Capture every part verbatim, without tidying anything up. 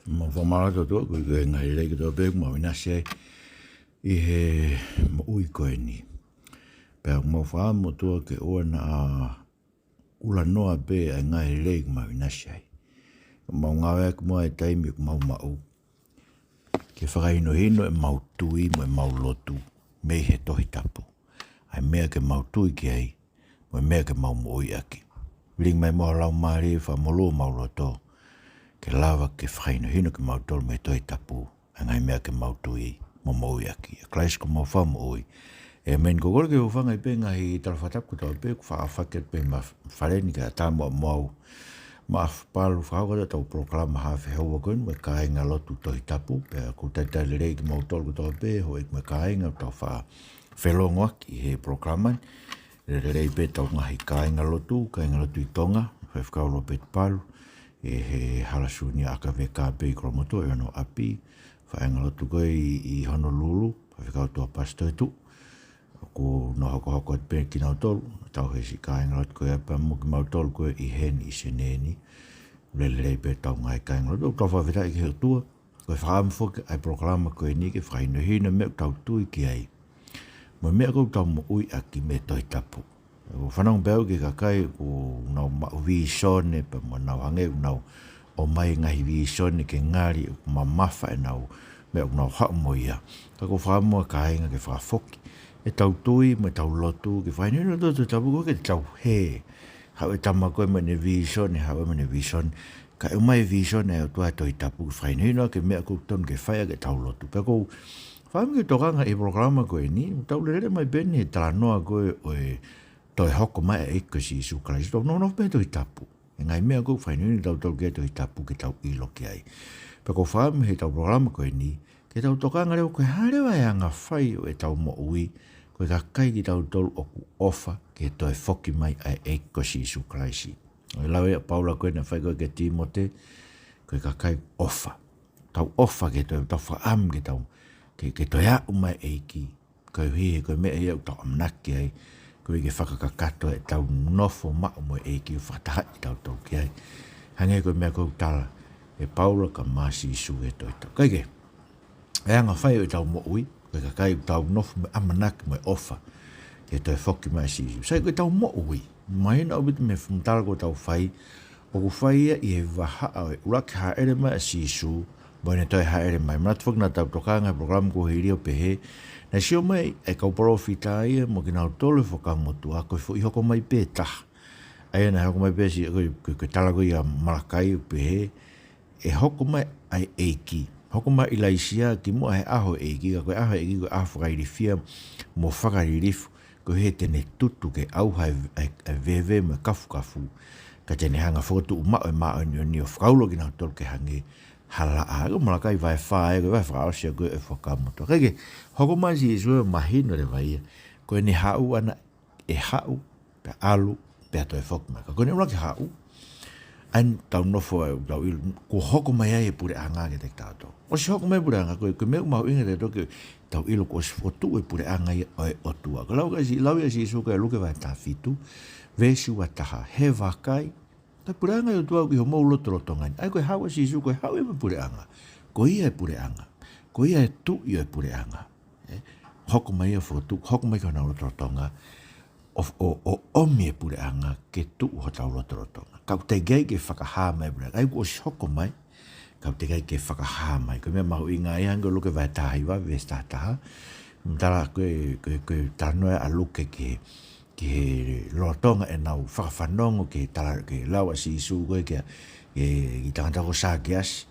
Mau fakamālō atu ʻOtua koeʻuhi ko e ngaahi lelei kotoa pē ʻoku mau ʻinasi ai ʻi he moʻui ko eni. Pea ʻoku mau fakaʻamu ʻOtua ke ʻoua naʻa ʻulanoa pē ʻa e ngaahi lelei ʻoku mau ʻinasi ai. Mau ngāueʻaki muʻa e taimi ʻoku mau maʻu ke fakahinohino ʻemau tui mo ʻemau lotu mei he Tohi Tapu, ʻa e meʻa ke mau tui ki ai mo e meʻa ke mau moʻui ʻaki. Lilingi mai muʻa ho Laumālie, fakamolū homau loto ke lava ke fakahinohino kimautolu mei he Tohi Tapu ʻa e ngaahi meʻa ke mau tui mo moʻui ʻaki. ʻIa Kalaisi ko homau Fakamoʻui, ʻēmeni. Ko e kole ke u hūfanga ʻi he ngaahi tala fakatapu kotoa pē kuo faʻa fakahoko pē mei fale ni, kae ʻatā muʻa mo au, Maʻafu Palu, fakahoko atu ʻetau polokalama haafe houa ko eni mo e kāinga lotu Tohi Tapu. Pea ʻoku ou talitali lelei kimoutolu kotoa pē, houʻeiki mo e kāinga, ʻoku tau faʻa felongoaki ʻi he polokalama ni. Lelei pē ʻetau ngaahi kāinga lotu, kāinga lotu ʻi Tonga, Faifekau Lopeti Palu, ʻi he Hala Sūnia ʻAkave Kāpē ʻi Kolomotuʻa, ʻi hono ʻapi, faʻahinga lotu ko ē ʻi, ʻi Honolulu, Faifekau Tuʻapasi Toetuʻu. ʻOku nau hokohoko atu pē kinautolu, tau hesi kāinga lotu ko ia pea mo kimautolu ko ē ʻi heni ʻi Senē ni. Lelei pē ʻetau ngaahi kāinga lotu, ʻoku tau fakafetaʻi ki he ʻOtua. Ko e fakaʻamu foki ʻa e polokalama ko eni ke fakahinohino meʻa ʻoku tau tui ki ai mo e meʻa ʻoku tau moʻui ʻaki mei he Tohi Tapu. ʻOku ou fanongo pē au ki he kakai ʻoku nau maʻu vīsone pea mo nau hangē ʻoku nau ʻomai ngaahi vīsone ke ngali ʻoku mamafa ʻenau meʻa ʻoku nau haʻu mo ia. Ka ʻoku ou fakaʻamu ʻa e kāinga ke fakafoki ʻetau tui mo ʻetau lotu ke fakahinohino ʻe he Tohi Tapu, ʻoua ke tau hē, haʻu e tama ko ē mo ʻene vīsone, haʻu mo ʻene vīsone. Kae ʻomai e vīsone ʻa e ʻOtua ʻi he Tohi Tapu ke fakahinohino ʻaki e meʻa ʻoku totonu ke fai ʻaki ʻetau lotu. Pea ʻoku ou fakaʻamu ke tokanga ʻi he polokalama ko eni, tau lele mai pē eni he talanoa ko ē ʻo e toe hoko mai ʻa e ʻEiki ko Sīsū Kalaisi. Tau nofo pē he Tohi Tapu. ʻA e ngaahi meʻa ʻoku fakahinohino kitautolu ki he Tohi Tapu ke tau ʻilo ki ai. Pea ʻoku ou fakaʻamu heʻetau polokalama ko eni ke tau tokanga leva ko e hā leva e anga fai ʻo ʻetau moʻui ko e kakai kitautolu ʻoku ʻofa ki he toe foki mai ʻa e ʻEiki ko Sīsū Kalaisi. ʻOku lau ʻe Paula ko ē naʻe fai ko ē kia Tīmote, ko e kakai ʻofa. Tau ʻofa ke toe, tau fakaʻamu ke tau, ke, ke toe aʻu mai e ʻEiki. Koeʻuhi he ko e meʻa ia ʻoku tau ʻamanaki ai, koeʻuhi ke fakakakato ʻetau nofo maʻu mo e ʻEiki ʻo fakatahaʻi kitautolu ki ai. Hangē ko e meʻa ko ē ʻoku tala ʻe Paula kae ʻumaʻā Sīsū he Tohi Tapu. Kae kehe, e anga fai ʻo ʻetau moʻui, ko e kakai ʻoku tau nofo mo e ʻamanaki mo e ʻofa ke toe foki mai ʻa Sīsū. Sai, ko ʻetau moʻui, mahino ʻaupito mei he fakamatala kuo tau fai, ʻoku fai ia ʻi he vahaʻa ʻo e ʻuluaki hāʻele mai ʻa Sīsū mo ʻene toe hāʻele mai. Manatu foki naʻa tau tokanga he polokalama kuo hili ʻo pehē, naʻe sio mai e kau palōfita ia mo kinautolu he Fuakava Motuʻa ko e foʻi hoko mai pē ʻe taha. ʻA ia naʻe hoko mai pē ʻa Sī-, ko e, ko e, ko e tala ko ia ʻa Malakai ʻo pehē, ʻe hoko mai ʻa e ʻEiki. Hoko mai ʻa ʻIlaisiā kimuʻa he ʻaho ʻo e ʻEiki, ka ko e ʻaho ʻo e ʻEiki ko e ʻaho fakailifia mo fakalilifu, koeʻuhi he te ne tutu ke ʻauha e, e, e veve mo e kafukafu. Ka te ne hanga ʻo fokotuʻu maʻu e māʻoniʻoni ʻo fakaulo kinautolu ke hangē ha laʻā. Ko Malakai vahe fā ē, ko e vahe fakaʻosi ia ko ē ʻo e Fuakava Motuʻa. Kae kehe, hoko mai ʻa Sīsū ʻo mahino leva ia ko ʻene haʻu ʻana, ʻe haʻu, pea ʻalu, pea toe foki mai. Ka ko ʻene ʻuluaki haʻu, ʻa ia naʻa tau nofo ai ʻo tau ʻilo, kuo hoko mai ai e puleʻanga kiate kitautolu. ʻOsi hoko mai e puleʻanga, ko e, ko e meʻa ʻoku mahuʻinga kiate kitautolu ke tau ʻilo kuo ʻosi fokotuʻu e puleʻanga ia ʻo e ʻOtua. Ko e lau ʻa Sī-, lau ʻa Sīsū ʻi Luke vahe taha fitu, veesi ua taha, he vakai, ko e puleʻanga ʻo e ʻOtua ʻoku ʻi homou lotolotonga ni. ʻA ia ko e haʻu ʻa Sīsū, ko e haʻu ia mo e puleʻanga. Ko ia e puleʻanga. Ko ia e tuʻi ʻo e puleʻanga. Ē, hoko mai ia ʻo fokotuʻu, hoko mai ki honau lotolotonga, ʻo, ʻo, ʻo ʻomi e puleʻanga ke tuʻu hotau lotolotonga. Ka ʻoku teʻeki ai ke fakahā mai e puleʻanga. ʻA ia kuo ʻosi hoko mai, ka ʻoku teʻeki ai ke fakahā mai. Ko e meʻa mahuʻinga ia hangē ko Luke vahe taha hiva, veesi taha taha. Tala ko e, ko e, ko e talanoa ʻa Luke ki he, ki he lolotonga ʻenau fakafanongo ki he tala, ki he lau ʻa Sīsū ko ē kia, ki he, ki he tangata ko Sākeasi.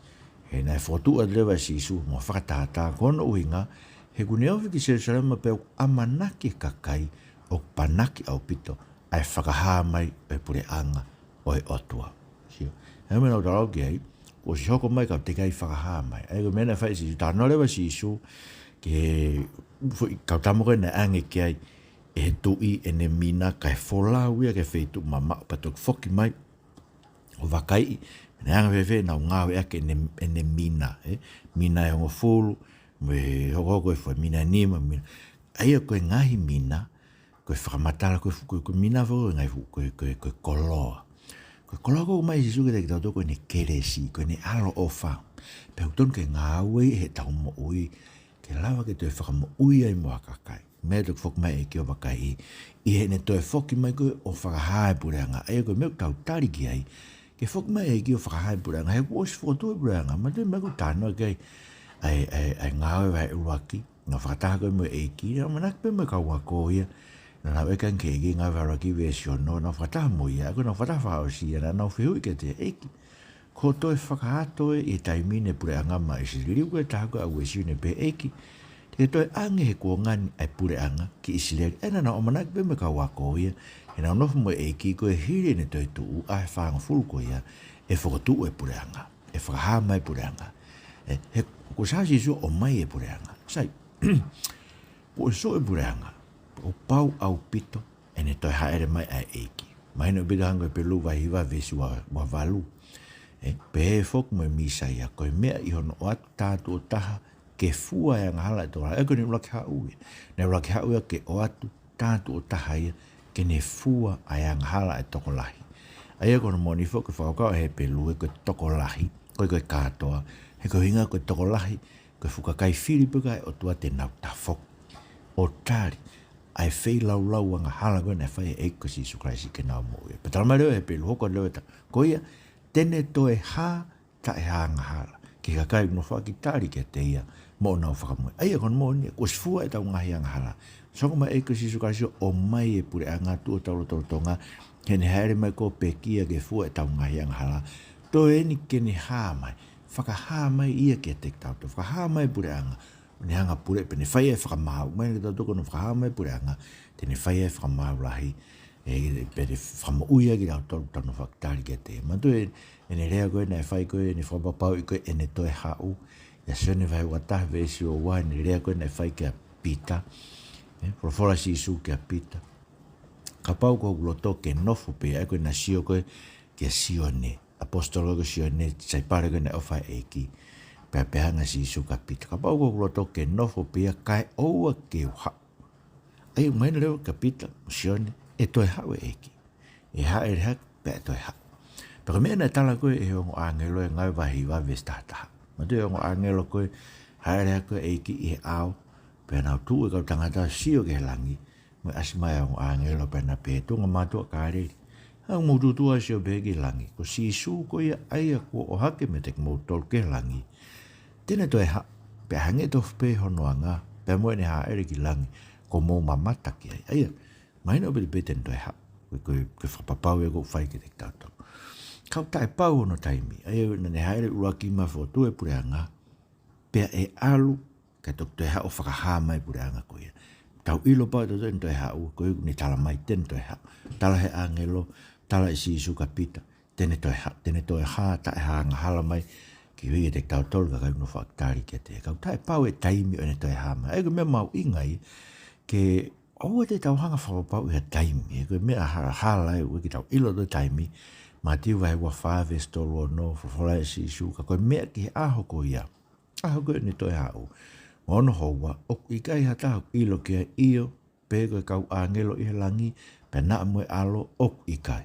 He naʻe fokotuʻu atu leva ʻe Sīsū mo fakatātā, ko hono ʻuhinga, he ʻoku ne ofi ki Selūsalema pea ʻoku ʻamanaki e kakai ʻoku panaki ʻaupito ʻa e fakahā mai ʻo e puleʻanga ʻo e ʻOtua. Sio. He meʻa naʻa tau talanoa ki ai, kuo ʻosi hoko mai ka ʻoku teʻeki ai fakahā mai. ʻA ia ko e meʻa naʻe fai ʻe Sīsū, talanoa leva ʻa Sīsū ki he foʻi kau tama ko ē naʻe ʻange ki ai ʻe he tuʻi ʻene mina kae folau ia ki he feituʻu mamaʻo pea toki foki mai ʻo vakaiʻi naʻe anga fēfē ʻenau ngāueʻaki ʻene, ʻene mina, ē? Mina ʻe hongofulu, mo e hokohoko e foʻi mina ʻe nima, mina. ʻA ia ko e ngaahi mina, ko e fakamatala, ko e fu-, ko e, ko e mina foki ko e ngaahi fu-, ko e, ko e, ko e koloa. Ko e koloa ko ē ʻoku ʻomai ʻe Sīsū kiate kitautolu ko ʻene kelesi, ko ʻene ʻaloʻofa. Pea ʻoku totonu ke ngāue ʻi heʻetau moʻui, ke lava ke toe fakamoʻui ai mo ha kakai. Meʻa ʻoku foki mai e ʻEiki ʻo vakaiʻi, ʻi heʻene toe foki mai ko ē ʻo fakahā e puleʻanga. ʻA ia ko e meʻa ʻoku tau tali ki ai, ke foki mai e ʻEiki ʻo fakahā e puleʻanga. He kuo ʻosi fokotuʻu e puleʻanga, manatuʻi e meʻa ʻoku talanoa ki ai ʻa e, ʻa e, ʻa e Ngāue vahe ʻuluaki, naʻe fakataha ko ē mo e ʻEiki, naʻe ʻamanaki pē mo e kau ako ia. Naʻa nau ʻeke ange ki he ʻEiki, Ngāue vahe ʻuluaki veesi ono, naʻa nau fakataha mo ia, ʻa ia ko ʻenau fakataha fakaʻosi ia, naʻa nau fehuʻi kiate ia, ʻEiki, ko hoʻo toe fakahā ē ʻi he taimi ni e puleʻanga maʻa ʻIsileli? Liliu ko ē e taha ko ē ʻa Uesi ʻo ne pehē, ʻEiki, te ke toe ʻange he kuonga ni ʻa e puleʻanga ki ʻIsileli? ʻA ia naʻa nau ʻamanaki pē mo e kau ako ia, he naʻa nau nofo mo e ʻEiki ko ē hili ʻene toetuʻu ʻaho ʻe fāngofulu ko ia, ʻe fokotuʻu e puleʻanga, ʻe fakahā mai e puleʻanga. ʻE, he kuo ʻosi haʻu ʻa Sīsū ʻo ʻomai e puleʻanga. Sai, kuo ʻosi haʻu e puleʻanga, kuo pau ʻaupito ʻene toe hāʻele mai ʻa e ʻEiki. Mahino ʻaupito hangē ko Hepelū vahe hiva veesi ua, ua valu. ʻE, pehē foki mo e Mīsaia, ko e meʻa ʻi hono ʻoatu tātuʻo taha ke fua e angahala ʻa e tokolahi. ʻA ia ko ʻene ʻuluaki haʻu ia. Naʻe ʻuluaki haʻu ia ke ʻoatu tātuʻo taha ia ke ne fua ʻa e angahala ʻa e tokolahi. ʻA ia ko hono moʻoni foki, fakakaukau ʻa e Hepelū, ʻa e ko e tokolahi, ʻikai ko e kātoa. He ko e ʻuhinga ko e tokolahi, ko e fuʻu kakai fili pē ʻe he ʻOtua te nau tafoki ʻo tali ʻa e feilaulau angahala ko ē naʻe fai ʻe he ʻEiki ko Sīsū Kalaisi ke nau moʻui. Pea talamai leva ʻe Hepelū, hoko leva e ta-, ko ia te ne toe hā taʻe ha angahala ki he kakai ʻoku nau foaki tali kiate ia mo ʻenau fakamoʻui. ʻA ia ko hono moʻoni, kuo ʻosi fua ʻetau ngaahi angahala. Sio ange mai e ʻEiki ko Sīsū Kalaisi ʻo ʻomai e puleʻanga, tuʻu hotau lotolotonga, heʻene hāʻele mai ko ē ʻo pekia ke fua ʻetau ngaahi angahala. Toe eni ke ne hā mai, fakahā mai ia kiate kitautolu, fakahā mai e puleʻanga, ʻo ne hanga ʻo puleʻi pea ne fai ai e fakamaau. Mahino kiate kitautolu ko hono fakahā mai e puleʻanga, te ne fai ai e fakamaau lahi, ʻe, pea te ne fakamoʻui ai kitautolu ʻoku tau nofo ʻo tali kiate ia. Manatuʻi e, ʻene lea ko ē naʻe fai ko ē, ʻene fakapapauʻi ko ē ʻene toe haʻu. ʻIa Sione vahe ua taha veesi ua ua, ʻene lea ko ē naʻe fai kia Pita. ʻE, folofola ʻa Sīsū kia Pita, kapau ko hoku loto ke nofo pē ia. ʻA ia ko ʻena sio ko ē kia Sione, ʻaposetolo ko Sione, tisaipale ko ē naʻe ʻofa he ʻEiki. Pea pehē ange ʻe Sīsū kia Pita, kapau ko hoku loto ke nofo pē ia, kae ʻoua ke u haʻu. ʻA ia ʻoku mahino leva kia Pita mo Sione ʻe toe haʻu e ʻEiki. ʻE hāʻele hake pea ʻe toe haʻu. Pea ko e meʻa naʻe tala ko ē ʻe he ongo ʻāngelo ʻi he Ngāue vahe hiva veesi taha taha. Manatuʻi e ongo ʻāngelo ko ē, hāʻele hake e ʻEiki ʻi he ʻao, pea nau tuʻu e kau tangata ʻo sio ki he langi, mo e ʻasi mai e ongo ʻāngelo pea na pehē, tuʻunga mātuʻa Kāleli, ʻoku mou tuʻutuʻu ʻo sio pehē ki langi? Ko Sīsū ko ia ʻa ia kuo ʻohake meiate kimoutolu ki langi, te ne toe haʻu, pea hangē tofu pē hono anga, pea mo ʻene hāʻele ki langi, kuo mou mamata ki ai. ʻA ia, mahino ʻaupito pē te ne toe haʻu. Ko e, ko e, ko e fakapapau ia ʻoku fai kiate kitautolu. Ka ʻoku taʻepau hono taimi. ʻA ia naʻa ne hāʻele ʻuluaki mai ʻo fokotuʻu e puleʻanga, pea ʻe ʻalu ka toki toe haʻu ʻo fakahā mai e puleʻanga ko ia. Tau ʻilo pau ʻe tautolu te ne toe haʻu, ko ia ʻoku ne talamai te ne toe haʻu. Tala ʻe he ʻāngelo, tala ʻe Sīsū kia Pita, te ne toe haʻu, te ne toe hā taʻe ha angahala mai, koeʻuhi kiate kitautolu kakai ʻoku nofo ʻo tali kiate ia. Ka ʻoku taʻepau e taimi ʻo ʻene toe hā mai. ʻA ia ko e meʻa mahuʻinga ia, ke ʻoua te tau hanga ʻo fakapapauʻi ha taimi, he ko e meʻa hala, hala ia, ʻoku ʻikai ke tau ʻilo ʻe tautolu e taimi. Mātiu vahe ua fā veesi tolu ono, folofola ʻa Sīsū, ka ko e meʻa ki he ʻaho ko ia, ʻaho ko ē ʻene toe haʻu, mo hono houa, ʻoku ʻikai ha taha ʻoku ʻilo ki ai, ʻio, pe ko e kau ʻāngelo ʻi he langi, pea naʻa mo e ʻAlo, ʻoku ʻikai,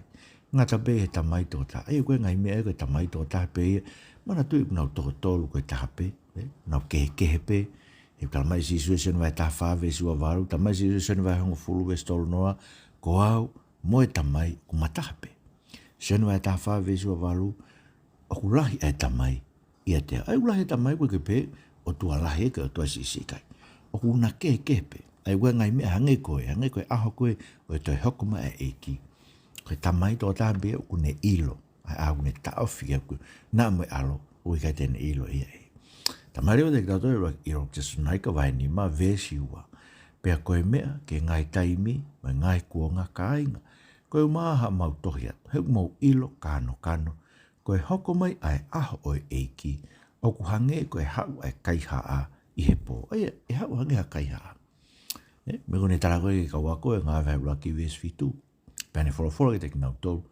ngata pē he Tamai tokotaha. ʻA ia ko e ngaahi meʻa ia ko e Tamai tokotaha pē ia, manatuʻi ʻoku nau toko tolu ko e taha pē, ē? Nau kehekehe pē. He talamai ʻe Sīsū ʻi Sione vahe taha fā veesi ua valu, talamai ʻe Sīsū ʻi Sione vahe hongofulu veesi tolu noa, ko au mo e Tamai ʻoku ma taha pē. Sione vahe taha fā veesi ua valu, ʻoku lahi ʻa e Tamai ʻiate au. ʻA ia ʻoku lahi e Tamai, ʻoku ʻikai ke pehē ʻOtua lahi, ʻikai, ʻOtua siʻisiʻi, ʻikai. ʻOku na kehekehe pē. ʻA ia ko e ngaahi meʻa hangē ko ē, hangē ko e ʻaho ko ē ʻo e toe hoko mai ʻa e ʻEiki, ko e Tamai tokotaha pē ʻoku ne ʻilo ʻa e ʻaho ʻoku ne taʻofi ai, ʻoku naʻa mo e ʻAlo, ʻoku ʻikai te ne ʻilo ia ʻe ia. Talamai leva kiate kitautolu ʻi he ʻuluaki Tesalonaika vahe nima veesi ua, pea ko e meʻa ki he ngaahi taimi mo e ngaahi kuonga, kāinga, ko e ʻumaʻā haʻamau tohi atu, he ʻoku mou ʻilo kanokano ko e hoko mai ʻa e ʻaho ʻo e ʻEiki, ʻoku hangē ko e haʻu ʻa e kaihaʻa ʻi he pō. ʻA ia, ʻe haʻu hangē ha kaihaʻa. Ē, meʻa ko ē naʻe tala ko ē ʻe he kau ako ʻi he Ngāue vahe ʻuluaki veesi fitu. Pea ne folofola kiate kinautolu,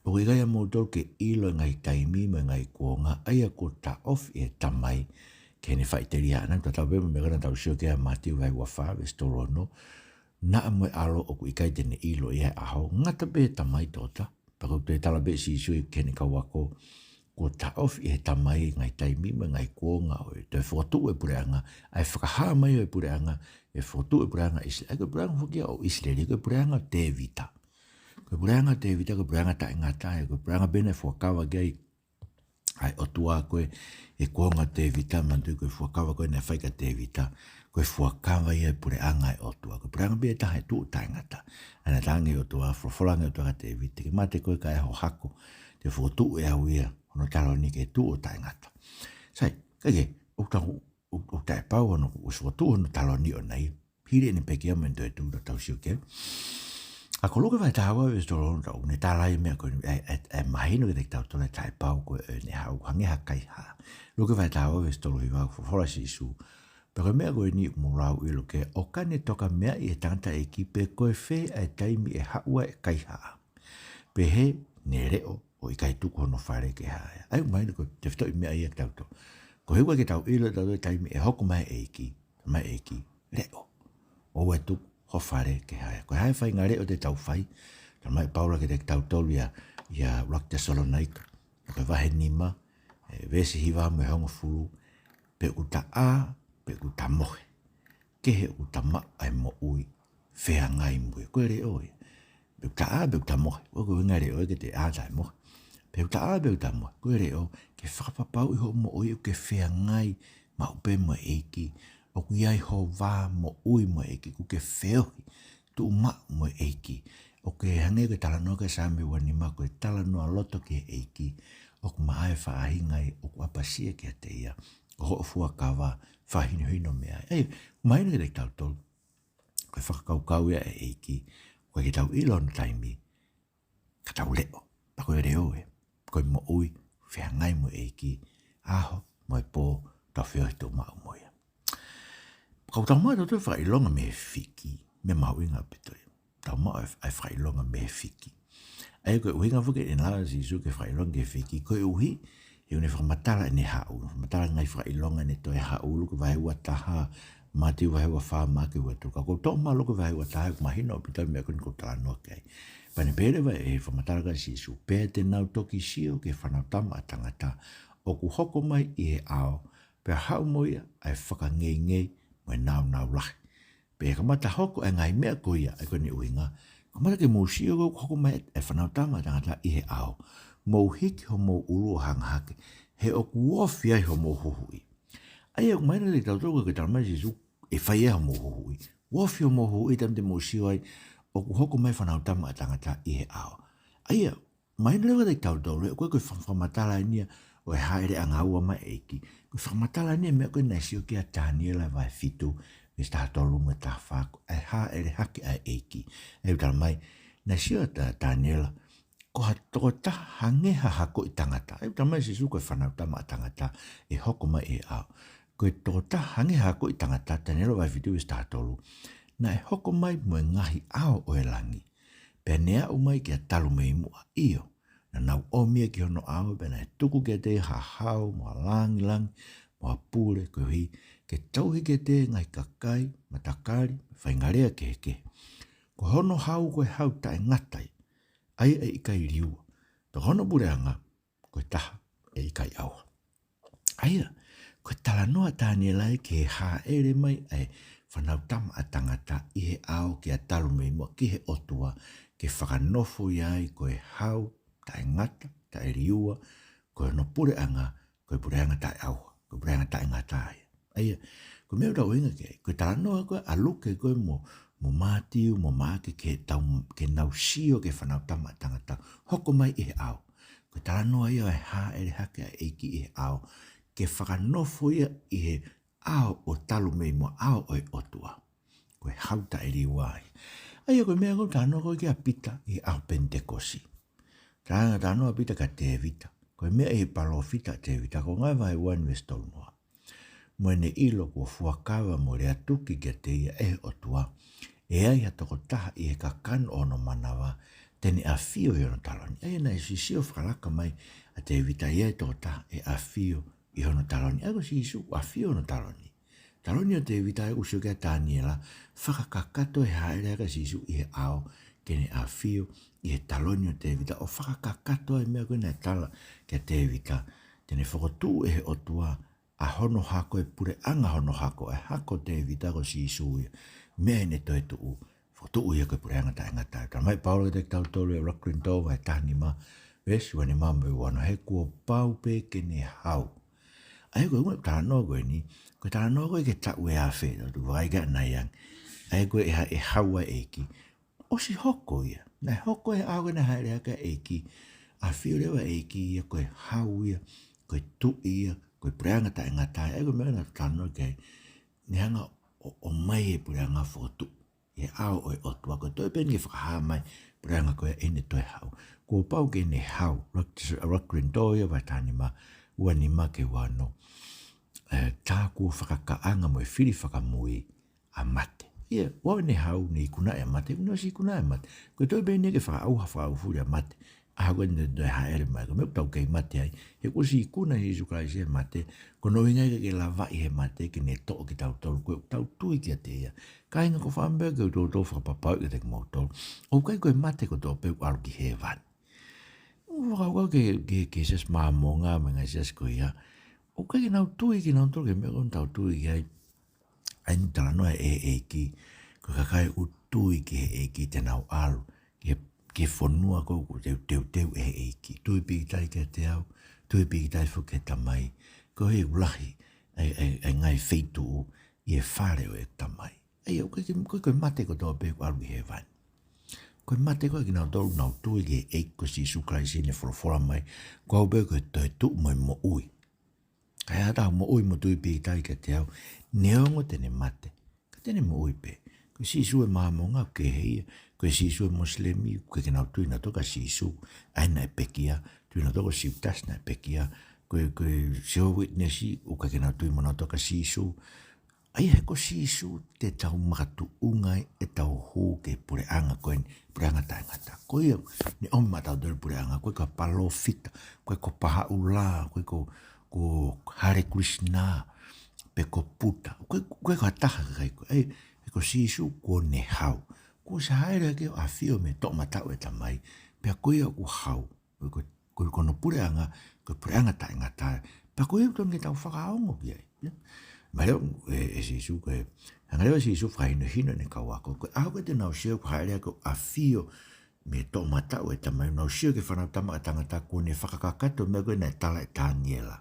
ʻoku ʻikai ʻamoutolu ke ʻilo e ngaahi taimi mo e ngaahi kuonga ʻa ia kuo taʻofi ʻe he Tamai ki heʻene faʻiteliha. Naʻa tau pē mo e meʻa ko ē naʻa tau sio ki ai, Mātiu vahe ua fā veesi tolu ono, naʻa mo e ʻAlo ʻoku ʻikai te ne ʻilo ia e ʻaho, ngata pē he Tamai tokotaha. Pea ko e toe tala pē ʻe Sīsū ki heʻene kau ako, kuo taʻofi ʻe he Tamai e ngaahi taimi mo e ngaahi kuonga ʻo e toe fokotuʻu e puleʻanga, ʻa e fakahā mai ʻo e puleʻanga, ʻe fokotuʻu e puleʻanga ʻIsileli. ʻA ia ko e puleʻanga foki ia ʻo ʻIsileli, ko e puleʻanga ʻo Tēvita. Ko e puleʻanga ʻo Tēvita, ko e puleʻanga taʻengata, ʻa ia ko e puleʻanga pē naʻe fuakava ki ai ʻa e ʻOtua ko ē he kuonga ʻo Tēvita, manatuʻi ko e fuakava ko ē naʻe fai kia Tēvita, ko e fuakava ia e puleʻanga ʻo e ʻOtua. Ko e puleʻanga pē ia ʻe taha ʻe tuʻu ʻo taʻengata. ʻA ia naʻe talaange ʻe he ʻOtua, folofola ange ʻe he ʻOtua kia Tēvita, ke mate koe kae ʻi ai ho hako, te u fokotuʻu ʻe au ia hono taloni ke tuʻu ʻo taʻengata. Sai, kae kehe, ʻoku tau, ʻoku, ʻoku taʻepau hono, ʻoku fokotuʻu hono taloni ʻoʻona ia. Hili ʻene pekia mo ʻene toetuʻu, tau sio ki ai. ʻA ia ko Luke vahe taha ua veesi tolu ono, ʻoku ne tala ai e meʻa ko eni, ʻe, ʻe, ʻe mahino kiate kitautolu e taʻepau ko ē ʻene haʻu, hangē ha kaihaʻa. Luke vahe taha ua veesi tolu hiva, folofola ʻa Sīsū: Pea ko e meʻa ko eni ʻoku mou lau ʻilo, ke ʻoka ne tokameaʻi ʻe he tangataʻeiki pe ko e fē ʻa e taimi ʻe haʻu ai e kaihaʻa, pehē ne leʻo ʻo ʻikai tuku hono fale ke haea. ʻA ia ʻoku mahino ko e tefitoʻi meʻa ia kiate kitautolu. Koeʻuhi ʻoku ʻikai ke tau ʻilo ʻe tautolu e taimi ʻe hoko mai e ʻEiki, mai e ʻEiki, leʻo. ʻOua ʻe tuku ho fale ke haea. Ko e hā e faʻahinga leʻo te tau fai? Talamai ʻe Paula kiate kitautolu ia, ia ʻUluaki Tesalonaika, ko e vahe nima, e veesi hiva mo e hongofulu: Pe ʻoku ta ʻā, pe ʻoku ta mohe, kehe ʻoku ta maʻu ʻa e moʻui feangai mo ia. Ko e leʻo ia. Pe ʻoku ta ʻā, pe ʻoku ta mohe. Ko e, ko e ʻuhinga e leʻo ia ke te ʻā taʻe mohe. Pe ʻoku ta ʻā, pe ʻoku ta mohe. Ko e leʻo, ke fakapapauʻi hoʻo moʻui ʻoku ke feangai maʻu pē mo e ʻEiki. ʻOku ʻi ai ho vā moʻui mo e ʻEiki. ʻOku ke feohi tuʻumaʻu mo e ʻEiki. ʻOku ke hangē ko e talanoa ko ē Saame ua nima, ko e talanoa loto ki he ʻEiki. ʻOku maʻa e faʻahinga ia ʻoku ʻapasia kiate ia. Ko hoʻo fuakava, fakahinohino mei ai. ʻE, mahino kiate kitautolu ko e fakakaukau ia ʻa e ʻEiki, ʻoku ʻikai ke tau ʻilo hono taimi ka tau leʻo. Pea ko e leʻo ē, ko e moʻui feangai mo e ʻEiki, ʻaho mo e pō, tau feohi tuʻumaʻu mo ia. Ka ʻoku tau maʻu ʻe tautolu e fakaʻilonga mei he fiki, meʻa mahuʻinga ʻaupito ia. Tau maʻu ʻa e, ʻa e fakaʻilonga mei he fiki. ʻA ia ko e ʻuhinga foki ʻene lava ʻa Sīsū ke fakaʻilonga ki he fiki, koeʻuhi he ʻoku ne fakamatala ʻene haʻu, fakamatala e ngaahi fakaʻilonga ʻene toe haʻu, Luke vahe ua taha, Mātiu vahe ua fā, Maʻake ua tolu. Ka ʻoku ou toʻo mai Luke vahe ua taha, ʻoku mahino ʻaupito e meʻa ko eni ʻoku ou talanoa ki ai. Pea ne pehē leva e fakamatala ko ē ʻa Sīsū: Pea te nau toki sio ki he Fanautama ʻa Tangata ʻoku hoko mai ʻi he ʻao, pea haʻu mo ia ʻa e fakangeingei mo e nāunau lahi. Pea ʻe kamata hoko ʻa e ngaahi meʻa ko ia, ʻa ia ko eni e ʻuhinga, kamata ke mou sio ko ē ʻoku hoko mai ʻa e Fanautama ʻa Tangata ʻi he ʻao, mou hiki homou ʻulu ʻo hanga hake, he ʻoku ofi ai homou huhuʻi. ʻA ia ʻoku mahino kiate kitautolu ko e talamai ʻe Sīsū ʻe fai ai homou huhuʻi. Ofi homou huhuʻi he taimi te mou sio ai ʻoku hoko mai e Fanautama ʻa Tangata ʻi he ʻao. ʻA ia, mahino leva kiate kitautolu, ʻoku ʻikai ko e faka-, fakamatala eni ia ʻo e hāʻele ʻanga ua mai e ʻEiki. Ko e fakamatala eni ia e meʻa ko ē naʻe sio ki ai ʻa Taniela vahe fitu, veesi taha tolu mo e taha fā, ko e hāʻele hake ʻa e ʻEiki. ʻA ia ʻoku talamai, naʻe sio ʻa Ta-, Taniela, ko ha tokotaha hangē ha hakoʻi tangata. ʻA ia ʻoku talamai ʻe Sīsū ko e Fanautama ʻa Tangata ʻe hoko mai ʻi he ʻao. Ko e tokotaha hangē ha hakoʻi tangata, Taniela vahe fitu veesi taha tolu, naʻe hoko mai mo e ngaahi ʻao ʻo e langi. Pea ne aʻu mai kia talu mei muʻa, ʻio, naʻa nau ʻomi ia ki hono ʻao, pea naʻe tuku kiate ia ha hau, mo ha langilangi, mo ha pule, koeʻuhi ke tauhi kiate ia e ngaahi kakai, matakali, faʻahinga lea kehekehe. Ko hono hau ko e hau taʻengata ia, ʻa ia ʻe ʻikai liua. Pea ko hono puleʻanga, ko e taha ʻe ʻikai ʻauha. ʻA ia, ko e talanoa ʻa Taniela ia ki he hāʻele mai ʻa e Fanautama ʻa Tangata ʻi he ʻao kia talu mei muʻa ki he ʻOtua, ke fakanofo ia ai ko e hau taʻengata, taʻeliua, ko hono puleʻanga, ko e puleʻanga taʻeʻauha, ko e puleʻanga taʻengata ia. ʻA ia, ko e meʻa ʻoku tau ʻuhinga ki ai, ko e talanoa ko ē ʻa Luke ko ē mo, mo Mātiu, mo Maʻake ke tau, ke nau sio ki he Fanautama ʻa Tangata hoko mai ʻi he ʻao. Ko e talanoa ia ʻo e hāʻele hake ʻa e ʻEiki ʻi he ʻao, ke fakanofo ia ʻi he ʻao ʻo talu mei muʻa, ʻao ʻo e ʻOtua. Ko e hau taʻeliua ia. ʻA ia ko e meʻa ko ē ʻoku talanoa ko ē ki ai ʻa Pita ʻi he ʻaho Penitekosi. Talanoa, talanoa ʻa Pita kia Tēvita. Ko e meʻa ʻi he palōfita ʻa Tēvita, ko Ngāue vahe ua veesi tolu noa. Mo ʻene ʻilo kuo fuakava mo lea tuki kiate ia ʻe he ʻOtua, ʻe ai ha tokotaha ʻi he kakano ʻo hono manava te ne ʻafio ʻi hono taloni. ʻA ia naʻe sio fakalaka mai ʻa Tēvita ʻi he tokotaha ʻe ʻafio ʻi hono taloni. ʻA ia ko Sīsū ʻafio hono taloni. Taloni ʻo Tēvita ʻa ia ʻoku sio ki ai ʻa Taniela, fakakakato e hāʻele hake ʻa Sīsū ʻi he ʻao ke ne ʻafio ʻi he taloni ʻo Tēvita, ʻo fakakakato ai e meʻa ko ē naʻe tala kia Tēvita, te ne fokotuʻu ʻe he ʻOtua ʻa hono hako, e puleʻanga hono hako, e hako ʻo Tēvita ko Sīsū ia, mei heʻene toetuʻu, fokotuʻu ia ko e puleʻanga taʻengata. Talamai ʻe Paula kiate kitautolu ʻi he ʻuluaki Kolinitō vahe taha nima, veesi ua nima mo e ua ono, he kuo pau pē ke ne hau. ʻA ia ko e ʻuhinga e talanoa ko eni, ko e talanoa ko ē ki he taʻu ʻe afe, tau tuku ai ka nai ange. ʻA ia ko e hā e hau ʻa e ʻEiki. ʻOsi hoko ia. Naʻe hoko he ʻaho ko ē naʻe hāʻele hake ai e ʻEiki. ʻAfio leva e ʻEiki ia ko e hau ia, ko e tuʻi ia, ko e puleʻanga taʻengata. ʻA ia ko e meʻa naʻa tau talanoa ki ai. Ne hanga ʻo, ʻomai e puleʻanga fokotuʻu ʻi he ʻao ʻo e ʻOtua, ko e toe pē eni ke fakahā mai e puleʻanga ko ē ʻene toe hau. Kuo pau ke ne hau, ʻuluaki Tesa-, ʻuluaki Kolinitō ia vahe taha nima, ua nima ki he ua ono. ʻE, tā kuo fakakaʻanga mo e fili fakamui ʻa mate. ʻA ia, ʻoua ʻe ne hau, ne ikunaʻi ʻa mate, kuo ne ʻosi ikunaʻi ʻa mate. Ko e toe pē eni ke fakaʻauha fakaʻaufuli ʻa mate. ʻA ia ko eni naʻe hāʻele mai, ko e meʻa ʻoku tau kei mate ai. He kuo ʻosi ikuna ʻe Sīsū Kalaisi e mate, ko hono ʻuhinga ia ke lavaʻi ʻe he mate ke ne toʻo kitautolu, ko ʻetau tui kiate ia. Kāinga, ko e fakaʻamu pē ke u toutou fakapapauʻi kiate kimoutolu, ʻoku ʻikai ko e mate kotoa pē ʻoku ʻalu ki hēvani. ʻOku ou fakakaukau ki he, ki he, ki he Siasi Māmonga mo e ngaahi siasi ko ia, ʻoku ʻikai ke nau tui kinautolu ki he meʻa ko ē ʻoku tau tui ki ai. ʻA ia ʻoku talanoa ʻe he ʻEiki, ko e kakai ʻoku tui ki he ʻEiki te nau ʻalu ki he, ki he fonua ko ē ʻoku teuteu ʻe he ʻEiki. Tui pīkitai kiate au, tui pīkitai foki ki he Tamai. Koeʻuhi ʻoku lahi ʻa e, ʻa e, ʻa e ngaahi feituʻu ʻi he fale ʻo e Tamai. ʻA ia, ʻoku ʻikai ke, ʻoku ʻikai ko e mate kotoa pē ʻoku ʻalu ki hēvani. Ko e mate ko ē ʻa kinautolu ʻoku nau tui ki he ʻEiki ko Sīsū Kalaisi, ne folofola mai, ko au pē ko e toetuʻu mo e moʻui. Ka ʻi ai ha taha ʻoku moʻui mo tui pīkitai kiate au, neongo te ne mate, ka te ne moʻui pē. Ko Sīsū ʻo e Māmonga ʻoku kehe ia, ko Sīsū ʻo e Mosilemi ʻoku ʻikai ke nau tui nautolu kia Sīsū, ʻa ia naʻe pekia, tui nautolu kia Siutasi naʻe pekia, ko, ko e Jehovah Witness ʻoku ʻikai ke nau tui mo nautolu kia Sīsū. ʻA ia he ko Sīsū te tau makatuʻunga ai ʻetau hū ki he puleʻanga ko eni, puleʻanga taʻengata. Ko ia ne ʻomi maʻatautolu e puleʻanga, ʻoku ʻikai ko ha palōfita, ʻoku ʻikai ko Pahaʻulā, ʻoku ʻikai ko, ko Hare Krishna, pe ko Puta, ʻoku ʻikai, ʻoku ʻikai ko ha taha kakai ko ē. ʻA ia, he ko Sīsū kuo ne hau. Kuo ʻosi hāʻele hake ʻo ʻafio mei he toʻomataʻu ʻo e Tamai, pea ko ia ʻoku hau. Ko, ko, ko hono puleʻanga, ko e puleʻanga taʻengata. Pea ko ia ʻoku totonu ke tau fakaongo ki ai. Ia. Mahalo ʻe, ʻe Sīsū ko e, hanga leva ʻe Sīsū ʻo fakahinohino ʻene kau ako. Ko e ʻaho ko ē te nau sio ki he hāʻele hake ʻo ʻafio mei he toʻomataʻu ʻo e Tamai, nau sio ki he Fanautama ʻa Tangata kuo ne fakakakato e meʻa ko ē naʻe tala ʻe Taniela.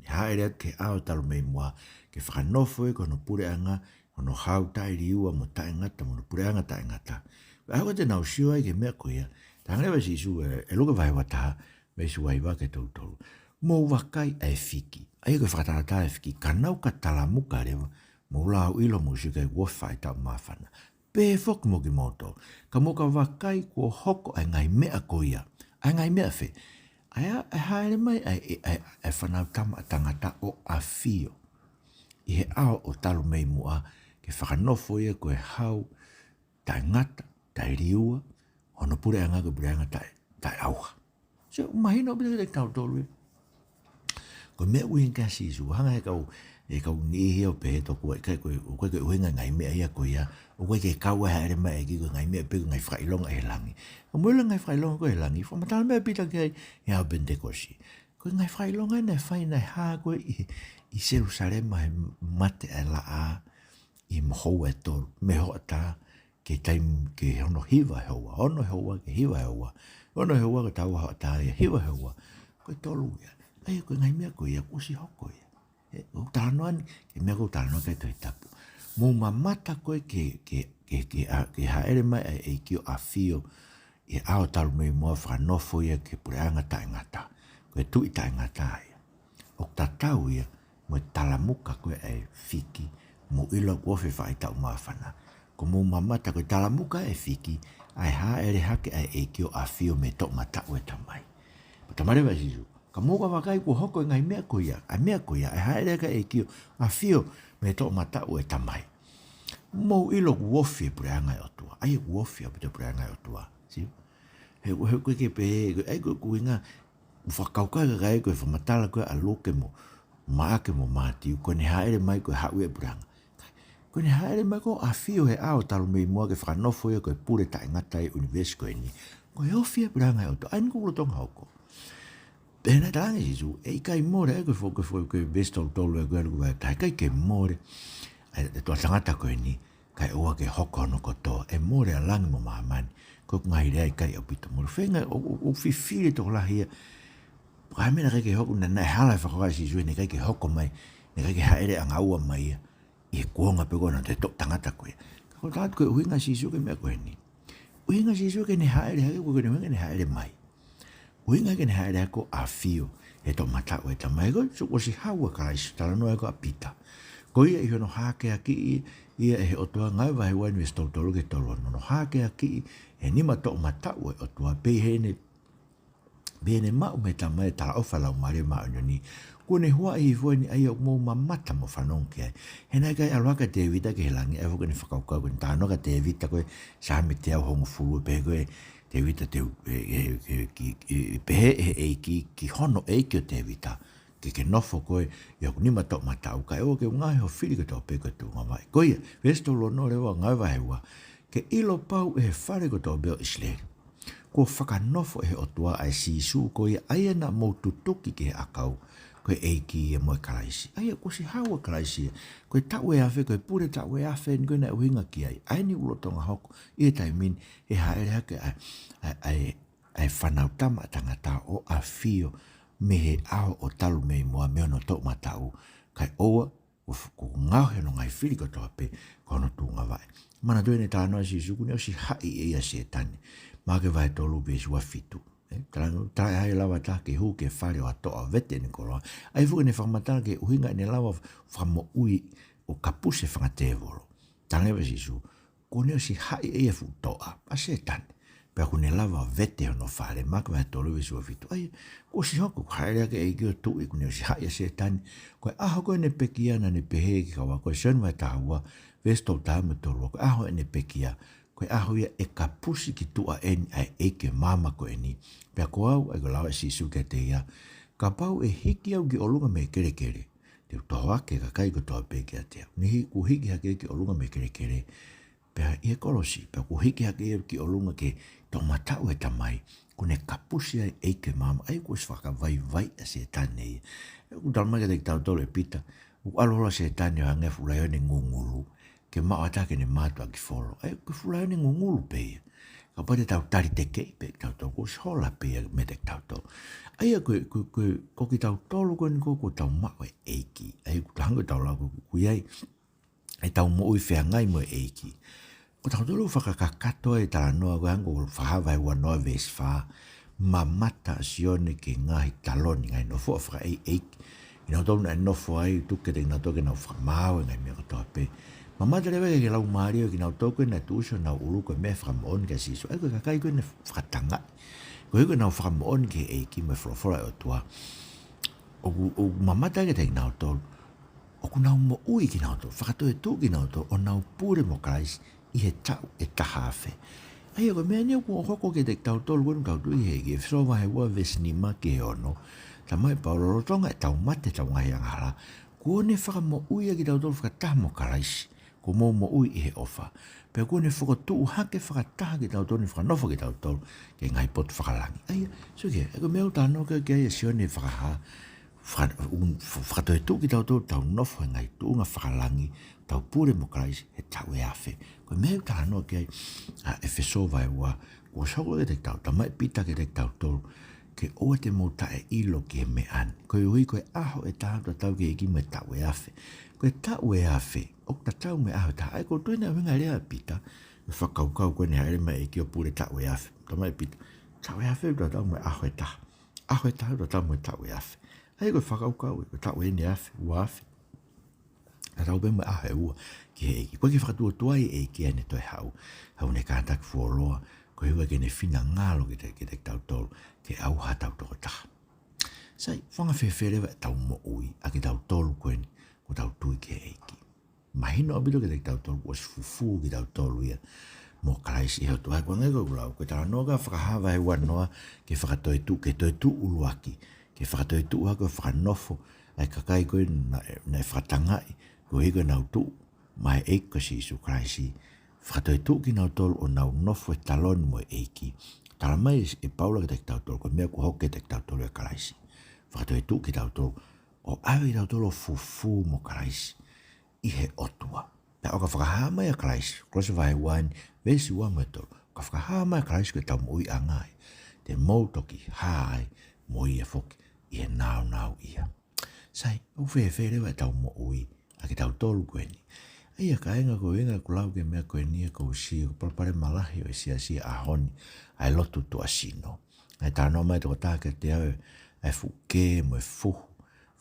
Ne hāʻele atu ki he ʻao talu mei muʻa, ke fakanofo ia ko hono puleʻanga, hono hau taʻeliua mo taʻengata, mo hono puleʻanga taʻengata. Ko e ʻaho ko ē te nau sio ai ki he meʻa ko ia, talaange leva ʻe Sīsū ʻi, ʻi Luke vahe ua taha, veesi ua hiva ki he tolu tolu. Mou vakai ʻa e fiki. ʻA ia ko e fakatātā e fiki, ka nau ka talamuka leva, mou lau ʻilo mo sio ki ai kuo ofi e faʻahitaʻu māfana. Pehē foki mo kimoutolu. Ka mou ka vakai kuo hoko ʻa e ngaahi meʻa ko ia. ʻA e ngaahi meʻa fē? ʻA ia, ʻa e hāʻele mai ʻa e, ʻa e, ʻa e Fanautama ʻa Tangata ʻo ʻafio ʻi he ʻao ʻo talu mei muʻa, ke fakanofo ia ko e hau taʻengata, taʻeliua, hono puleʻanga ko e puleʻanga taʻe, taʻeʻauha. So, mahino pē kiate kitautolu ia. Ko e meʻa ʻoku ʻuhinga ki ai ʻa Sīsū, hanga ʻe he kau, ʻe he kau niʻihi ʻo pehē ʻoku ʻikai ko e, ʻoku ʻikai ko e ʻuhinga e ngaahi meʻa ia ko ia, ʻoku ʻikai ke kau ai e hāʻele mai e ʻEiki ko e ngaahi meʻa pē ko e ngaahi fakaʻilonga ʻi he langi. Ka mou ʻilo e ngaahi fakaʻilonga ko ē ʻi he langi, fakamatala mai ʻe Pita ki ai ʻi he ʻaho Penitekosi. Ko e ngaahi fakaʻilonga naʻe fai, naʻe hā ko ē ʻi, ʻi Selūsalema he mate ʻa e laʻā ʻi he houa ʻe tolu, mei he hoʻatā ki he taimi, ki he hono hiva he houa, ono he houa ki he hiva he houa, ono he houa ko e taua hoʻatā ia, hiva he houa, ko e tolu ia. ʻA ia ko e ngaahi meʻa ko ia kuo ʻosi hoko ia. ʻE, ʻoku talanoa eni ki he meʻa ʻoku talanoa ki ai e Tohi Tapu. Mou mamata ko ē ki he, ki he, ki he, ki he, ʻa, ki he hāʻele mai ʻa e ʻEiki ʻo ʻafio ʻi he ʻao talu mei muʻa, fakanofo ia ki he puleʻanga taʻengata, ko e tuʻi taʻengata ia. ʻOku tatau ia mo e talamuka ko ē ʻa e fiki, mou ʻilo kuo ofi e faʻahitaʻu māfana. Ko e mou mamata ko e talamuka ʻa e fiki, ʻa e hāʻele hake ʻa e ʻEiki ʻo ʻafio mei he toʻomataʻu ʻo e Tamai. Pea talamai leva ʻe Sīsū, ka mou ka vakai kuo hoko e ngaahi meʻa ko ia, ʻa e meʻa ko ia, ʻa e hāʻele hake ʻa e ʻEiki ʻo ʻafio mei he toʻomataʻu ʻo e Tamai, mou ʻilo kuo ofi e puleʻanga ʻo e ʻOtua. ʻA ia kuo ofi ʻaupito e puleʻanga ʻo e ʻOtua. Sio? He, he ʻoku ʻikai ke pehē, ʻa ia ko e, ko e ʻuhinga, ʻoku fakakaukau e kakai ko e fakamatala ko ē ʻa Luke mo Maʻake mo Mātiu, ko ʻene hāʻele mai ko e haʻu ia e puleʻanga. Ko ʻene hāʻele mai ko ē ʻo ʻafio he ʻao talu mei muʻa ke fakanofo ia ko e pule taʻengata ʻi he ʻunivēsi ko eni. Ko e ofi ia pē ʻa e anga ʻo e ʻOtua, ʻa eni ko ʻoku lolotonga hoko. Pea naʻe talaange ʻe Sīsū, ʻe ʻikai mole, ʻa ia ko e fo-, ko e fo-, ko e veesi tolu tolu ē ko ē ʻa e Luke vahe taha, ʻikai ke mole ʻa e, ʻa e toʻa tangata ko eni, kae ʻoua ke hoko hono kotoa, ʻe mole ʻa langi mo māmani, ko ʻeku ngaahi lea ʻe ʻikai ʻaupito mole. Feinga ʻo, ʻo, ʻo fifili e tokolahi ia, ko e hā e meʻa naʻe ʻikai ke hoko, naʻe, naʻe hala e fakahoha ʻa Sīsū, naʻe ʻikai ke hoko mai, naʻe ʻikai ke hāʻele ʻangaua mai ia ʻi he kuonga pē ko ē naʻe ʻi ai e toʻa tangata ko ia. Ka ko e taha ko e ʻuhinga ʻa Sīsū ki he meʻa ko eni. ʻUhinga ʻa Sīsū ki heʻene hāʻele hake, ko e ʻuhinga ke ne hāʻele mai. ʻUhinga ke ne hāʻele hake ʻo ʻafio he toʻomataʻu ʻo e Tamai. Ko e, so, kuo ʻosi hau ʻa Kalaisi, talanoa ko ē ʻa Pita. Ko ia ʻi hono hākeakiʻi ia ʻe he ʻOtua, Ngāue vahe ua veesi tolu tolu ki he tolu ono, hono hākeakiʻi ʻe he nima toʻomataʻu ʻo e ʻOtua, pea ʻi heʻene, pea ʻi heʻene maʻu mei he Tamai e talaʻofa ʻo e Laumālie Māʻoniʻoni, kuo ne huaʻi hifo eni ʻa ia ʻoku mou mamata mo fanongo ki ai. He naʻe ʻikai ʻalu hake ʻa Tēvita ki he langi, ʻa ia foki ʻene fakakaukau ko ē, talanoa ki ai ʻa Tēvita ko ē, Saame teau hongofulu, pehē ko ē ʻe Tēvita, te u, ʻe, ʻe, ʻe, ki, ʻe, pehē ʻe he ʻEiki ki hono ʻeiki ʻo Tēvita, ke ke nofo koe ʻi hoku nima toʻomataʻu, kae ʻoua ke u ngaohi ho fili kotoa pē ko e tuʻungavaʻe. Ko ia, veesi tolu ono leva ʻo Ngāue vahe ua, ke ʻilo pau ʻe he fale kotoa pē ʻo ʻIsileli, kuo fakanofo ʻe he ʻOtua ʻa e Sīsū ko ia, ʻa ia naʻa mou tutuki ki he ʻakau, ko e ʻEiki ia mo e Kalaisi. ʻA ia kuo ʻosi hau ʻa Kalaisi ia, ko e taʻu ʻe afe, ko e pule taʻu ʻe afe eni ko ē naʻe ʻuhinga ki ai. ʻA eni ʻoku lolotonga hoko ʻi he taimi ni, ʻe hāʻele hake ʻa, ʻa, ʻa e, ʻa e Fānautama ʻa Tangata ʻo ʻafio mei he ʻao ʻo talu mei muʻa mei hono toʻomataʻu, kae ʻoua kuo f-, kuo ngaohi hono ngaahi fili kotoa pē ko hono tuʻungavaʻe. Manatuʻi ʻene talanoa ʻa Sīsū, kuo ne ʻosi haʻi ʻe ia ʻa Sētane. Maʻake vahe tolu veesi ua fitu. ʻE, talanoa, talaʻehai lava ʻa e taha ke hū ki he fale ʻo ha toʻa ʻo vete ʻene koloa. ʻA ia foki ʻene fakamatala ki he ʻuhinga ʻene lava ʻo fakamoʻui ʻo kapusi e fanga tēvolo. Talaange leva ʻe Sīsū, kuo ne ʻosi haʻi ʻe ia e fuʻu toʻa, ʻa Sētane, pea kuo ne lava ʻo vete hono fale, Maʻake vahe tolu veesi ua fitu. ʻA ia, kuo ʻosi hoko, kuo hāʻele hake e ʻEiki ʻo tuʻi, kuo ne ʻosi haʻi ʻa Sētane. Ko e ʻaho ko ē ʻene pekia naʻa ne pehē ki he kau ako, Sione vahe taha ua, veesi tolu taha mo e tolu ua, ko e ʻaho ʻene pekia, ko e ʻaho ia ʻe kapusi ki tuʻa eni ʻa e ʻeiki ʻo e maama ko eni. Pea ko au, ʻa ia ko e lave ʻa Sīsū kiate ia, kapau ʻe hiki au ki ʻolunga mei he kelekele, te u tohoakiʻi e kakai kotoa pē kiate au. Ne hi-, kuo hiki hake ki ʻolunga mei he kelekele, pea ʻi he kolosi, pea kuo hiki hake ia ki ʻolunga ki he toʻomataʻu ʻo e Tamai, kuo ne kapusi ʻa e ʻeiki ʻo e maama, ʻa ia kuo ʻosi fakavaivaiʻi ʻa Sētane ia. ʻOku talamai kiate kitautolu ʻe Pita, ʻoku ʻalu holo ʻa Sētane ʻo hangē ha fuʻu laione ngungulu, ke maʻu ha taha ke ne mātuʻaki folo. ʻA ia ko e fuʻu laione ngungulu pē ia. Kapau te tau talitekeʻi pē kitautolu, kuo ʻosi hola pē ia meiate kitautolu. ʻA ia ko, ko, ko, ko kitautolu ko eni ko, kuo tau maʻu e ʻEiki. ʻA ia ʻoku tahango tau lau ko, ko ia ai ʻetau moʻui feangai mo e ʻEiki. Ko tautolu fakakakato e talanoa ko ē hangē ko Fakahā vahe uanoa veesi fā, mamata ʻa Sione ki he ngaahi taloni, ngaahi nofoʻa fakaʻeiʻeiki. ʻI nautolu naʻe nofo ai, tuku kiate kinautolu ke nau fakamaau e ngaahi meʻa kotoa pē. Mamata leva ki he laumālie ʻo kinautolu ko ē naʻe tuʻusi honau ʻulu ko e meʻa fakamoʻoni kia Sīsū. ʻA ia ko e kakai ko ē naʻe fakatangaʻi. Koeʻuhi ko ʻenau fakamoʻoni ki he ʻEiki mo e folofola ʻa e ʻOtua. ʻOku, ʻoku mamata kiate kinautolu ʻoku nau moʻui kinautolu, fakatoetuʻu kinautolu ʻo nau pule mo Kalaisi ʻi he taʻu ʻe taha afe. ʻA ia ko e meʻa eni ʻoku hoko kiate kitautolu ko eni kau tui he ʻEiki, ʻEfesō vahe ua veesi nima ki he ono. Talamai ʻe Paula, lolotonga ʻetau mate ʻetau ngaahi angahala, kuo ne fakamoʻui ʻa kitautolu fakataha mo Kalaisi, kuo mou moʻui ʻi he ʻofa. Pea kuo ne fokotuʻu hake fakataha kitautolu, ne fakanofo kitautolu ki he ngaahi potu fakalangi. ʻA ia, so ke, ʻa ia ko e meʻa ʻoku talanoa ki ai ʻa Sione he Fakahā, faka-, um, f-, fakatoetuʻu kitautolu ʻetau nofo he ngaahi tuʻunga fakalangi, tau pule mo Kalaisi he taʻu ʻe afe. Ko e meʻa ʻoku talanoa ki ai ʻa ʻEfesō vahe ua, kuo ʻosi hoko kiate kitautolu, talamai ʻe Pita kiate kitautolu, ke ʻoua te mou taʻeʻilo ki he meʻa ni. Koeʻuhi ko e ʻaho ʻe taha ʻoku tatau ki he ʻEiki mo e taʻu ʻe afe. Ko e taʻu ʻe afe ʻoku tatau mo e ʻaho ʻe taha. ʻA ia ʻoku ou tui naʻe ʻuhinga e lea ʻa Pita, ʻi he fakakaukau ko eni hāʻele mai e ʻEiki ʻo pule taʻu ʻe afe. Talamai ʻe Pita, taʻu ʻe afe ʻoku tatau mo e ʻaho ʻe taha. ʻAho ʻe taha ʻoku tatau mo e taʻu ʻe afe. ʻA ia ko e fakakaukau ē, ko e taʻu ʻe eni ʻe afe, ua afe, tatau pē mo e ʻaho ʻe ua ki he ʻEiki. ʻOku ʻikai ke fakatuotuai e ʻEiki ʻene toe haʻu, haʻu ʻo ne kātaki fuoloa, koeʻuhi ke ne finangalo kiate, kiate kitautolu, ke ʻauha ʻetau tokotaha. Sai, fanga fēfē leva ʻetau moʻui ʻa kitautolu ko eni ʻoku tau tui ki he ʻEiki. Mahino ʻaupito kiate kitautolu, kuo ʻosi fufū kitautolu ia mo Kalaisi ʻe he ʻOtua. Ko e ʻuhinga ia ʻoku ou lau, ko e talanoa ko ē ʻa Fakahā vahe uanoa, ke fakatoetuʻu, ke toetuʻu ʻuluaki, ke fakatoetuʻu hake ʻo fakanofo ʻa e kakai ko ē naʻe, naʻe fakatangaʻi, koeʻuhi ko ʻenau tuʻu maʻa e ʻEiki ko Sīsū Kalaisi. Fakatoetuʻu kinautolu ʻo nau nofo he taloni mo e ʻEiki. Talamai ʻe Paula kiate kitautolu, ko e meʻa kuo hoko kiate kitautolu ʻia Kalaisi. Fakatoetuʻu kitautolu, ʻo ʻave kitautolu ʻo fufū mo Kalaisi ʻi he ʻOtua. Pea ʻo ka fakahā mai ʻa Kalaisi, Kolose vahe ua ni, veesi ua mo e tolu. ʻO ka fakahā mai ʻa Kalaisi ko ʻetau moʻuiʻanga, te mou toki hā ai mo ia foki ʻi he nāunau ia. Sai, ʻoku fēfē leva ʻetau moʻui ʻa kitautolu ko eni? ʻA ia kāinga, ko e ʻuhinga ʻeku lau ki he meʻa ko eni, ʻoku ou sio ki he palopalema lahi ʻo e siasi he ʻaho ni, ʻa e lotu tuʻasino. ʻA e talanoa mai tokotaha kiate au, ʻa e fuʻu kē mo e fuhu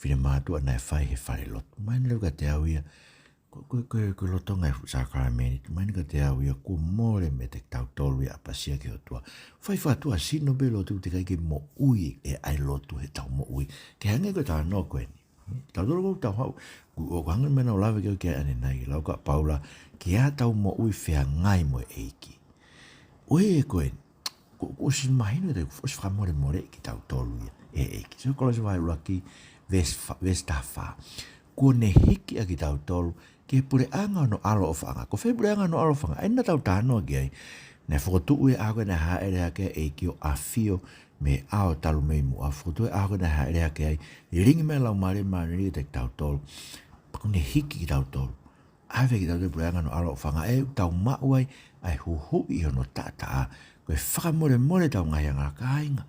finemātuʻa naʻe fai he falelotu. Mahino leva kiate au ia, ko, ko, ko, ko e lolotonga e fuʻu sākalamēniti, mahino kiate au ia kuo mole meiate kitautolu ia ʻapasia ki he ʻOtua. Fai fakatuʻasino pē lotu, teʻeki ai ke moʻui ʻa e lotu heʻetau moʻui. Ke hangē ko e talanoa ko eni. Tautolu ʻoku tau haʻu, ʻoku, ʻoku hangē meʻa naʻa ku lave ki ai ʻanenai, lau ʻa Paula, ke ʻatā ʻetau moʻui feangai mo e ʻEiki. ʻOku ʻi ai ko ē, kuo, kuo ʻosi mahino te kuo ʻosi fakamolemoleʻi kitautolu ia ʻe he ʻEiki. Sio Kolose vahe ʻuluaki, veesi fa-, veesi taha fā. Kuo ne hiki ʻa kitautolu ki he puleʻanga ʻo hono ʻAlo ʻofaʻanga. Ko e fē puleʻanga ʻo hono ʻAlo ʻofaʻanga? ʻA ia naʻa tau talanoa ki ai. Naʻe fokotuʻu ia he ʻaho ko ē naʻe hāʻele hake ai e ʻEiki ʻo ʻafio mei he ʻao talu mei muʻa. Fokotuʻu he ʻaho ko ē naʻe hāʻele hake ai, lilingi mai e Laumālie Māʻoniʻoni kiate kitautolu. Pea kuo ne hiki kitautolu, ʻave kitautolu ki he puleʻanga ʻo hono ʻAlo ʻofaʻanga, ʻoku tau maʻu ai ʻa e huhuʻi ʻi hono taʻataʻa. Ko e fakamolemole ʻetau ngaahi angahala, kāinga.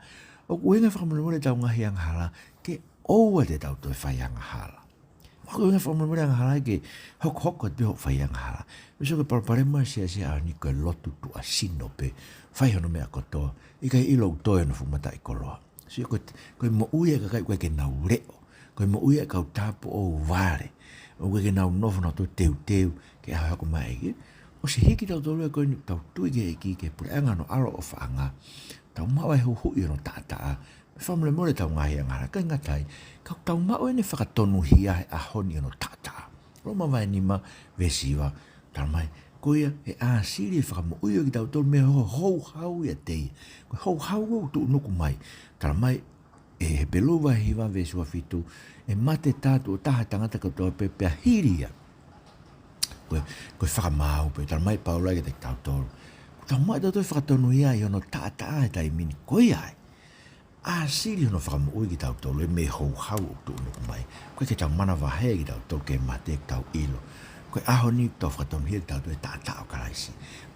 ʻOku ʻuhinga e fakamolemole ʻetau ngaahi angahala ke ʻoua te tau toe fai angahala. ʻOku ʻuhinga e fakamolemole angahala ke hokohoko atu pē hoʻo fai angahala. Meʻa ko e palopalema ʻo e siasi he ʻaho ni, ko e lotu tuʻasino pē, fai hono meʻa kotoa, ʻikai ʻilo ʻoku toe ʻi ai hano fuʻu mataʻikoloa. Sio, ko e, ko e moʻui ʻa e kakai ʻoku ʻikai ke nau leʻo. Ko e moʻui ʻa e kau tāupoʻou vale. ʻOku ʻikai ke nau nofo ʻo nau teuteu ki he ʻaho ʻe hoko mai ai. ʻOsi hiki kitautolu ia ko eni, tau tui ki he ʻEiki, ki he puleʻanga ʻo hono ʻAlo ʻofaʻanga. Tau maʻu ai e huhuʻi ʻi hono taʻataʻa. Fakamolemole ʻetau ngaahi angahala, ʻikai ngata ai, ka ʻoku tau maʻu ʻene fakatonuhia he ʻaho ni ʻi hono taʻataʻa. Loma vahe nima, veesi hiva, talamai, ko ia ʻe ʻāsili e fakamoʻui ʻo kitautolu mei he houhau ʻiate ia. Ko e houhau ʻoku tuʻunuku mai. Talamai ʻe Hepelū vahe hiva veesi ua fitu, ʻe mate tā tuʻo taha e tangata kotoa pē, pea hili ia, ko e, ko e fakamaau pē. Talamai ʻe Paula kiate kitautolu, kuo tau maʻu ʻe tautolu e fakatonuhia ʻi hono taʻataʻa he taimi ni. Ko ia ai, ʻāsili hono fakamoʻui kitautolu ē mei he houhau ʻoku tuʻunuku mai. ʻOku ʻikai ke tau manavahē kitautolu ki he mate, ʻoku tau ʻilo ko e ʻaho ni ʻoku tau fakatonuhia kitautolu he taʻataʻa ʻo Kalaisi.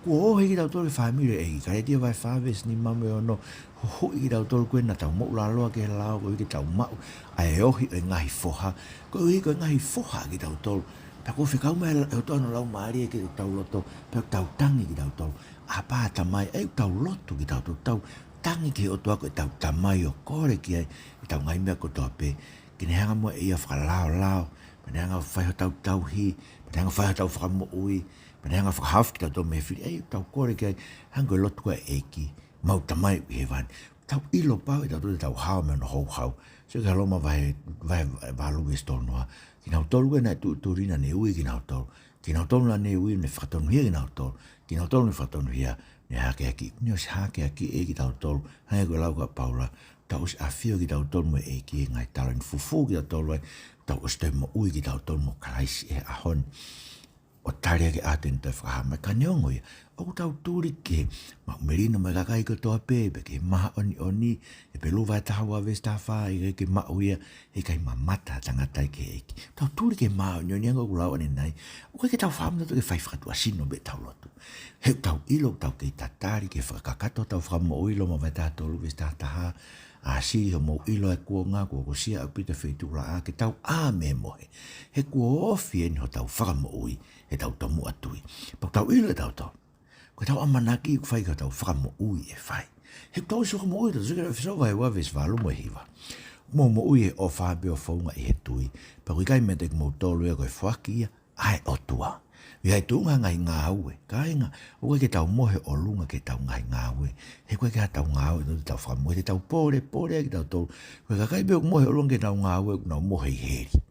Kuo ohi kitautolu ki he fāmili ʻo e ʻEiki. Kalētia vahe fā veesi nima mo e ono, huhuʻi kitautolu ko ē naʻa tau moʻulaloa ki he lao, koeʻuhi ke tau maʻu ʻa e ohi ʻo e ngaahi foha. Koeʻuhi ko e ngaahi foha kitautolu. Pea kuo fekau mai e ʻOtua hono Laumālie ki hotau loto, pea ʻoku tau tangi kitautolu, ʻApā Tamai. ʻOku tau lotu kitautolu, tau tangi ki he ʻOtua ko ʻetau Tamai ʻo kole ki ai ʻetau ngaahi meʻa kotoa pē, ke ne hanga muʻa ʻe ia ʻo fakalaolao, pea ne hanga ʻo fai hotau tauhi, pea ne hanga ʻo fai hotau fakamoʻui, pea ne hanga ʻo fakahaofi kitautolu mei he fili. ʻOku tau kole ki ai, hangē ko e lotu ko ē ʻa e ʻEiki, Mau Tamai ʻi hēvani. Tau ʻilo pau ʻe tautolu te tau hao mei hono houhau. Sio ki he Loma vahe, vahe, vahe valu veesi tolu noa. Kinautolu ko ē naʻe tuʻutuʻuni naʻa ne ui kinautolu, kinautolu naʻa ne ui, ne fakatonuhia kinautolu, kinautolu ne fakatonuhia, ne hakeakiʻi. Ne ʻosi hakeakiʻi ʻe ia kitautolu, hangē ko e lau ko ia ʻa Paula, tau ʻosi ʻafio kitautolu mo e ʻEiki he ngaahi taloni, fufū kitautolu ai, tau ʻosi toe moʻui kitautolu mo Kalaisi he ʻaho ni. ʻO tali ʻaki ʻa e ʻaho te ne toe fakahā mai. Ka neongo ia, ʻoku tau tuli ke maʻu melino mai e kakai kotoa pē, pea ke māʻoniʻoni, Hepelū vahe taha ua veesi taha fā, ʻikai ke maʻu ia, heʻikai mamata ha tangata ia ki he ʻEiki. Tau tuli ke māʻoniʻoni, hangē ko ʻeku lau ʻanenai. ʻOku ʻikai ke tau fakaʻamu tautolu ke fai fakatuʻasino pē ʻetau lotu. He ʻoku tau ʻilo, ʻoku tau kei tatali ki he fakakakato hotau fakamoʻui, Loma vahe taha tolu veesi taha taha, ʻāsili hoʻomou ʻilo ʻa e kuonga kuo hokosia ʻaupito e feituʻulaʻā, ke tau ʻā mei he mohe. He kuo ofi eni hotau fakamoʻui heʻetau tomuʻa tui. Pea ʻoku tau ʻilo ʻe tautolu, ko ʻetau ʻamanaki ʻoku fai ki hotau fakamoʻui ʻe fai. He ʻoku tau ʻosi fakamoʻui tautolu, sio ki he ʻEfesō vahe ua veesi valu mo e hiva. Mou moʻui he ʻofa pea ʻo founga ʻi he tui. Pea ʻoku ʻikai meiate kimoutolu ia, ko e foaki ia ʻa e ʻOtua. ʻOku ʻi ai e tuʻunga e ngaahi ngāue. Kāinga, ʻoku ʻikai ke tau mohe ʻolunga ki heʻetau ngaahi ngāue. He ʻoku ʻikai ke ʻi ai haʻatau ngāue ʻo tau fakamoʻui, te tau pōlepole ʻa kitautolu. Ko e kakai pē ʻoku mohe ʻolunga ki heʻenau ngāue, ʻoku nau mohe ʻi heli.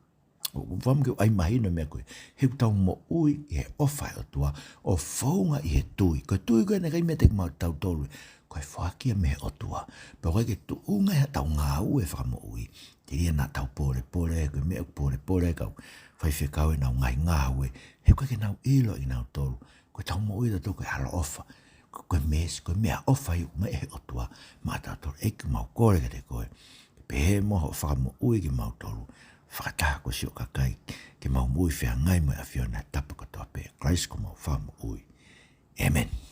ʻOku fua mai ke u ʻai mahino e meʻa ko ē. He ʻoku tau moʻui ʻi he ʻofa ʻa e ʻOtua, ʻo founga ʻi he tui. Ko e tui ko ē naʻe ʻikai meiate kimautolu, ko e foaki ia mei he ʻOtua. Pea ʻoku ʻikai ke tuʻunga ʻi haʻatau ngāue fakamoʻui. Telia naʻa tau pōlepole, ko e meʻa ʻoku pōlepole e kau faifekau ʻenau ngaahi ngāue. He ʻoku ʻikai ke nau ʻilo ʻe kinautolu ko ʻetau moʻui ʻatautolu ko e ʻaloʻofa. Ko, ko e meesi, ko e meʻaʻofa ia ʻoku ʻomai ʻe he ʻOtua maʻatautolu. ʻEiki, ʻoku mau kole kiate koe ke pehē muʻa hoʻo fakamoʻui kimautolu fakataha ko siʻo kakai, ke mau moʻui feangai mo e ʻAfiona he tapa kotoa pē. Kalaisi ko homau Fakamoʻui. ʻĒmeni.